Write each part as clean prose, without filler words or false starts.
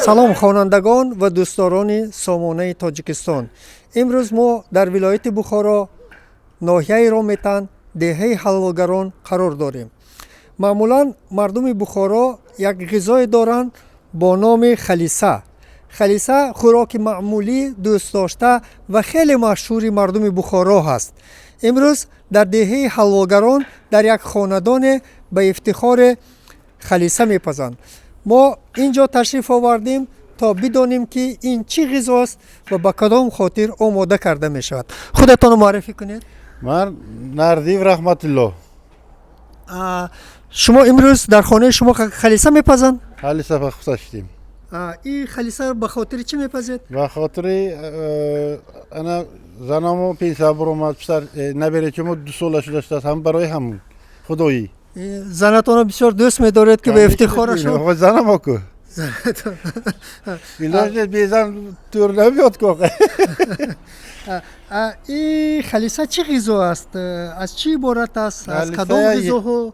Салом, хонандагон ва дӯстдорони сомонаи Тоҷикистон. Имрӯз мо дар вилояти Бухоро, ноҳияи Рометан, деҳаи Ҳалвогарон қарор дорем. Маъмулан мардуми Бухоро як ғизое доранд бо номи халиса. Халиса хӯроки маъмулӣ, дӯстдошта ва хеле машҳури мардуми Бухоро ҳаст. Имрӯз дар деҳаи Ҳалвогарон дар як хонадоне ба ифтихоре халиса мепазанд. Мо ин ҷо ташриф овардем, то бидонем, ки ин чӣ ғизост ва ба кадом хотир омода карда мешавад. Худатонро муаррифӣ кунед. Ман Нардиев Раҳматулло. Шумо имрӯз дар хонаи шумо халиса мепазанд? Халиса пухта шудем. Ин халиса ба хотири чӣ мепазед? Ба хотири ана занамо пенсия буромад, писар наберечамо 2 сола шудааст, ҳам барои ҳамун худоӣ. Занатонро бисёр дӯст медоред, ки ба ифтихорашон. Занамо ку илоҷ нест, безан тур намеёд ку. Ин халиса чӣ ғизо аст, аз чӣ иборат аст, аз кадом ғизоҳо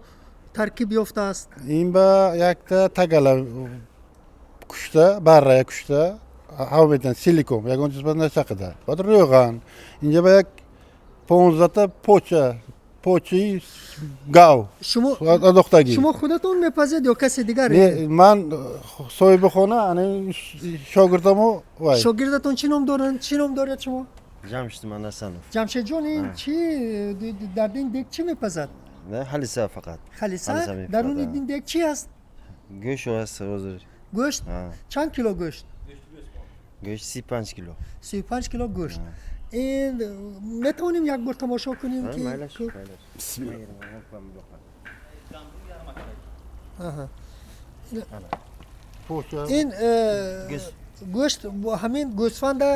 таркиб ёфтааст? Ин ба якта тагала кушта, баррая кушта ҳаво метиҳанд, силиком ягон чиз ба начақида, баъд рӯған, инҷа ба як 15та поча, почаи гав андохтагӣ. Шумо худатон мепазед ё касе дигар? Не, ман соҳиби хона, ана шогирдамо вай. Шогирдатон чӣ ном доранд, чӣ ном доред шумо? Ҷамшид Манасанов. Ҷамшедҷон, ин чӣ дар ин дег чӣ мепазад? Халиса фақат. Халиса. Даруни ин дег чӣ аст? Гӯшт аст ҳозир. Гӯшт. Чанд кило гӯшт? Гӯшт 35 кило. 35 кило гӯшт. Ин метавонем як бор тамошо кунем, ки ин гӯшт ҳамин гӯсфанда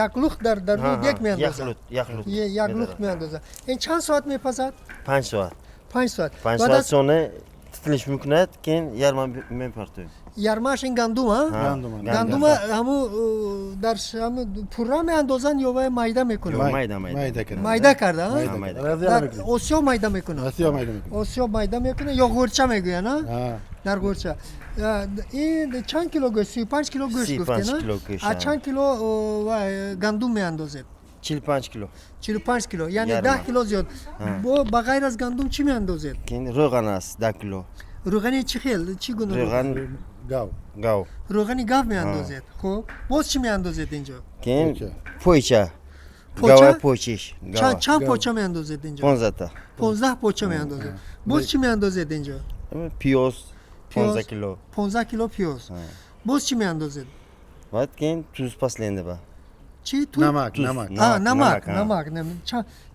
яклухт дар даруни дег меандозад, яклухт меандозад. Ин чанд соат мепазад? 5 соат. 5 соат. 5 соат соне титилиш мекунад, keyin yarма мепартоем. Ярмааш ин гандум, а гандума ҳаму дар пурра меандозанд ё вай майда мекунанд? Майда. Майда карда, осиё майда мекунанд, осиё майда мекунад ё ғӯрча мегӯянд, дар ғӯрча. Ин чанд кило гӯшт? 35 кило гӯшт гуфтед, а чанд кило гандум меандозед? 45 кило. 45 кило, яъне 10 кило зиёд. Ба ғайр аз гандум чӣ меандозед? Keyin рӯған аст, 10 кило. Рӯғани чӣ хел, чӣ гуна? Рӯған гав. Гав. Рӯғани гав меандозед. Хуб, боз чӣ меандозед инҷо? Keyin пойча, гава пойчиш. Чанд поча меандозед инҷо? 15та. 15 поча меандозед. Боз чӣ меандозед инҷо? Пиёз, 15 кило. 15 кило пиёз. Боз чӣ меандозед? Баъд keyin туз пасленда ба. Чӣ? Намак, намак. Намак, намак.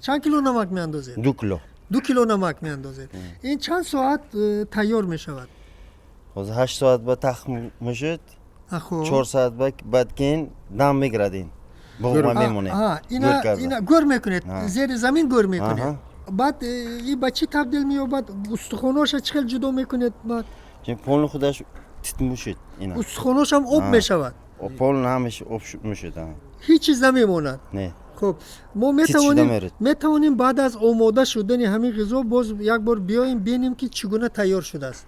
Чанд кило намак меандозед? 2 кило. 2 кило намак меандозед. Ин чанд соат тайёр мешавад? Ҳозир 8 соат ба тах мешуд, 4 соат баъд keyin дам мегирад, ин буғма мемонед. Ина гӯр мекунед, зери замин гӯр мекунед. Баъд и ба чӣ табдил меёбад? Устухоноша чӣ хел ҷудо мекунед баъд? Полный худаш тит мушид. Устухоношам об мешавад? Полный ҳамаш об мешуд. Ҳеҷ чиз намемонад? Не. Хуб, мо метавонем баъд аз омода шудани ҳамин ғизо боз як бор биёем, бинем, ки чӣ гуна тайёр шудааст?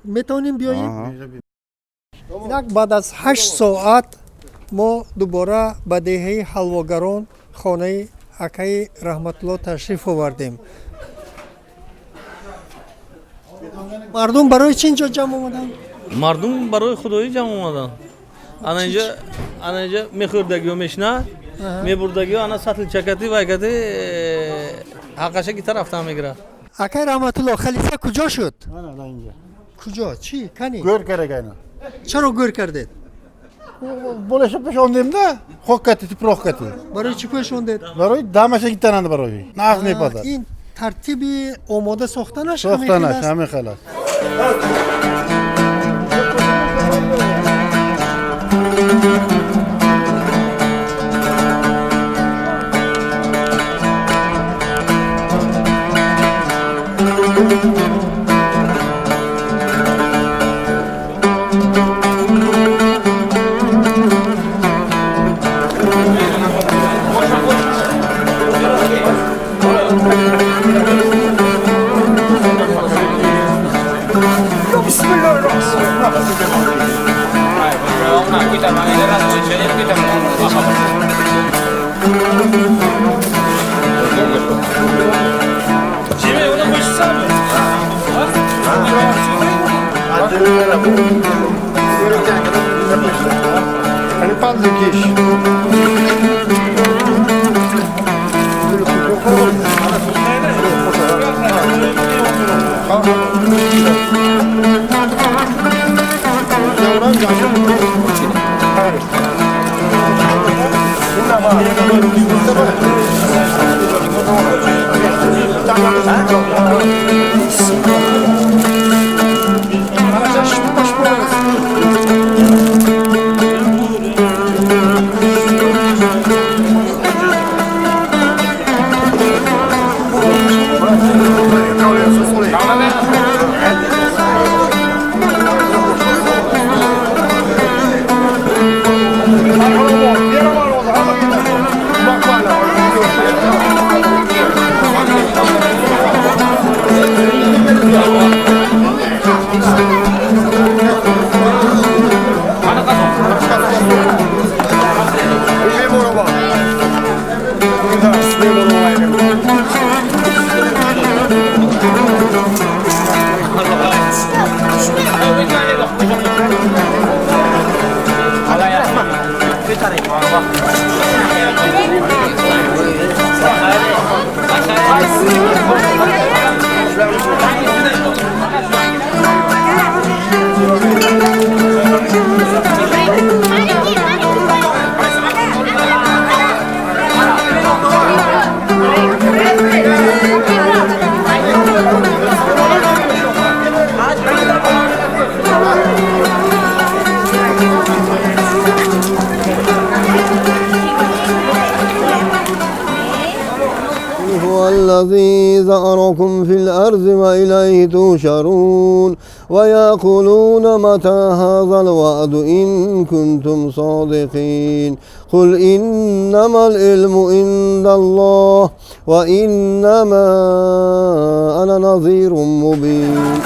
Метавонем биёем? Инак, баъд аз 8 соат мо дубора ба деҳаи Ҳалвогарон, хонаи акаи Раҳматулло ташриф овардем. Мардум барои чӣ инҷо ҷамъ омаданд? Мардум барои худоӣ ҷамъ омаданд. Ана инҷа, ана инҷа мехӯрдагиё мешинад, мебурдагиё ана сатл чакати вайкати ҳаққаша гита рафтан мегирад. Акаи Раҳматулло, халиса куҷо шуд? Куҷо, чӣ, кани? Гӯр карагайна. Чаро гӯр кардед? Болаша пешондем да, хок кати, тупроқ кати. Барои чӣ пешондед? Барои дамаша гитананд, барои нағз мепазад. Ин тартиби омода сохтанаш? Сохтанаш ҳамин хел аст. الذي ذأركم في الأرض وإليه تحشرون ويقولون متى هذا الوعد إن كنتم صادقين قل إنما العلم عند الله وإنما أنا نذير مبين.